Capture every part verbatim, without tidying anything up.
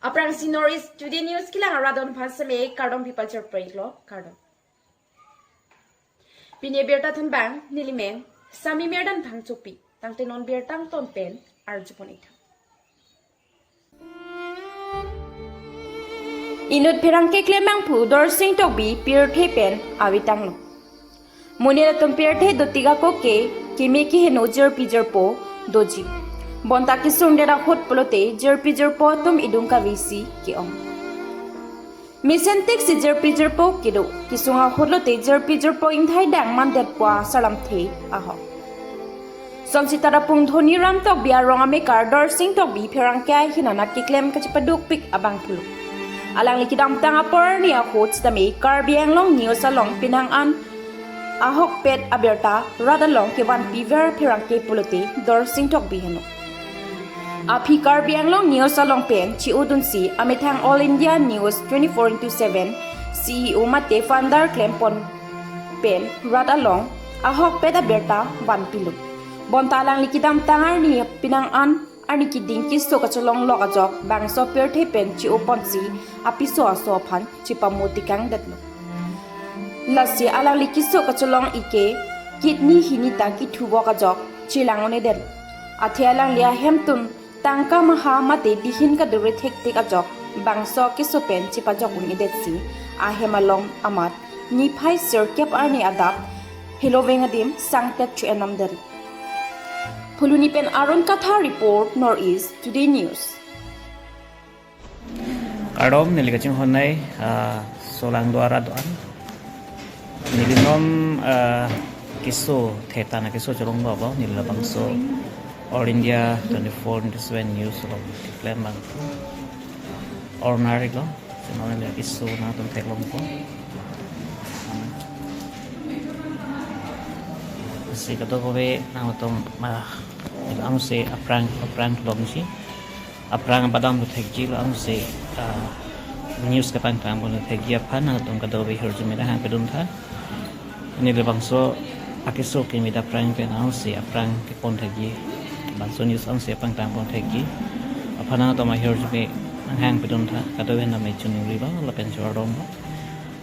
Aphrangsi North East Today News kelang arat don aphan seme kardom pipachar pray lo, kardom. Pini birta thanbang nelimen Sami Merdan Phangchopi, tangte non birta angton pen arjupon-ik tha. Inut pherangke klembangphu Dorsing Tokbi pirthe pen avi tanglo. Monit atum pirthe dotik ako ke keme keheno jirpi jirpo doji. Bonta kesung det ahut pulote jirpi jirpo atum idung kavisi ke-ong. Mesen teksi jirpi jirpo kedo, kesung ahut lote jirpi jirpo ingthai dang mandetpo asarlamthe ahok. Sonsi Tarapung Dhoniram Tokbi arong amekar Dorsing Tokbi pherangke ahin anat keklem kachepadukpik abangphulo. Alangli kedamtang apor arni ahut sitame Karbi Anglong News along penang an ahokpet abirta rat along kevanpiver pherangke pulote Dorsing Tokbi heno. Aphi Karbi Anglong News along pen chi-udunsi amethang All India News twenty-four into seven C E O mate founder klempon pen rat along ahokpet abirta vanpilo. Bonta alangli kedamtang arni penang an arni keding keso kachelong lok ajok bangso pirthe pen chi-oponsi apiso aso aphan chepamo tekang detlo. Lasi alangli keso kachelong-ik ke kidney hini ta kethuvok ajok chelang un-edet. Athe alangli ahemtun tangka maha mate dihin kadure thektik ajok bangso keso pen chepajok un-edetsi ahem along amat niphai sirkep arni adap heloveng adim sangtet chu-en namdet. Phuloni pen Arun Kathar report, North East Today News. Kardom, neli kachinghon nai, ah, Solangdo arat do-an. Neli non, ah, keso, theta na keso chelong lo, neli labangso All India twenty-four into seven News along keklem abang. Ornar lo, sino neli keso nangtum theklongpo. Si kadokave nangtum ma, ang si aphrang, aphrang longsi. Aphrang abadam lo thekji lo, ang si, ah, news kapangthang pon thekji aphan nangtum kadokave ahirjume nanghangpedun tha. Neli labangso akeso keme aphrang pen ang si aphrang kepon thekji. Bangso news ang si apangthang pon thekji aphan nangtum ahirjume nanghangpedun tha. Kadokave name chunuri lo lapen chorong lo.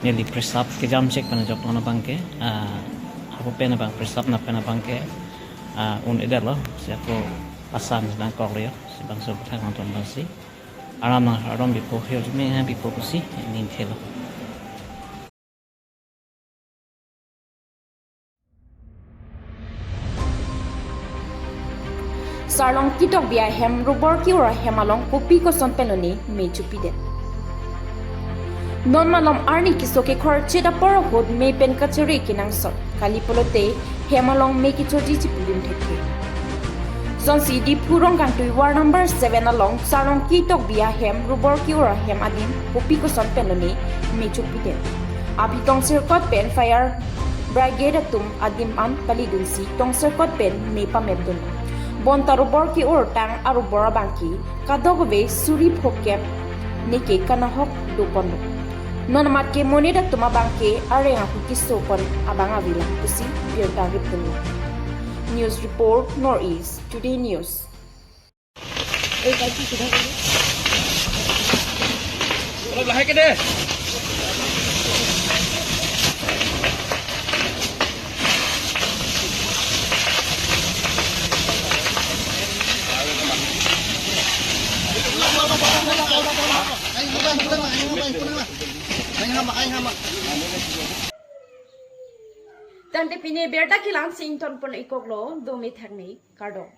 Neli press up kejam chek pen ajok non abangke, ah, hapu pen abang press up na pen abangke, ah, un-edetlo, si ako pasan nangkoklo, si bangso pathang nangtum abang si. Aram nang aram bipo, ahirjume hang bipo pusi ning thelo. Sarlongki Tokbi ahem rubor ke-ur ahem along kopi koson pen lone me chopidet. Non malom arni keso kekhor chit apor ahut me pen kachere kenangsot. Kali pulote hem along me kechoji chipidun thekthe. Sonsi Diphu Rongkangtui ward number seven along Sarlongki Tokbi ahem rubor ke-ur ahem adim kopi koson pen lone me chopidet. Aphi tongserkot pen fire brigade atum adim an palidunsi tongserkot pen me pamepdun. Bonta rubor ke-ur tang arubor abangke kadokave suri phokep neke kanahok doponlo. Non amat ke monit atum abangke areng ahu kesopon abang avelang pusi birta ripdunlo. News report, North East Today News. Tangte pini birta kelang si ingtonpon-ikkoklo, dome thekme, kardom.